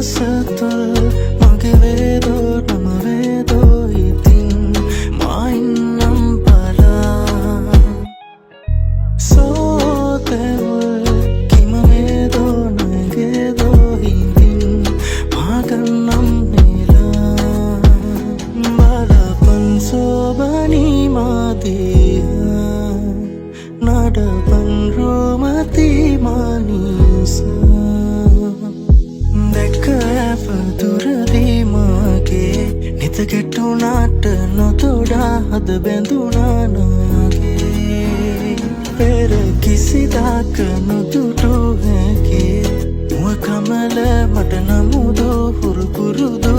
සතුල් මගේ වේදෝ නම වේදෝ ඉතින් මා ඉන්නම් බලා. සෝතෙවුල් කිම වේදෝ නගේදෝ හිඳින් මාගන්නම් නෙලා. බලපන් සෝබනී මාදිහා නඩපන් රෝමති මානිසා. දැක්ක ඇප දුරදී මාගේ නිත ගැටුණාට නොතොඩා හද බැඳුනා නාගේ. පෙර කිසිදාක නොදුටු හැකේ මුව කමල මට නමුදෝ හුරු පුරුදු.